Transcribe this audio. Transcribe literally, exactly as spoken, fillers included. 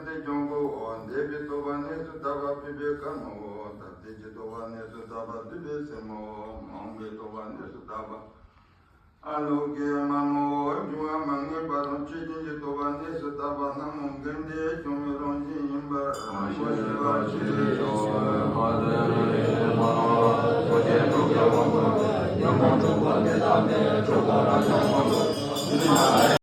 དེ་ཀྱང་གོ། འདས་པའི་རྟོག་པ་གནས་སུ་དག་པ་ཕུད་པའི་སྐར་མ་འོ། ད་ལྟའི་ཀྱི་རྟོག་པ་གནས་སུ་དག་པ་འདུས་པའི་སེན་མོ། མ་འོངས་པའི་རྟོག་པ་གནས་སུ་དག་པ་ཨ་ལོ་ཀེ་མ་མོ། འབྱུང་བ་མ་ངེས་པ་དང་ཆོས་ཅན་གྱི་རྟོག་པ་གནས་སུ་དག་པ་སྔ་མོ་འགལ་འདུས་བྱུང་བའི་རང་བཞིན་ཡིན་པར་རང་བཞིན་ཡིན་པར་ཆོས་ཅན།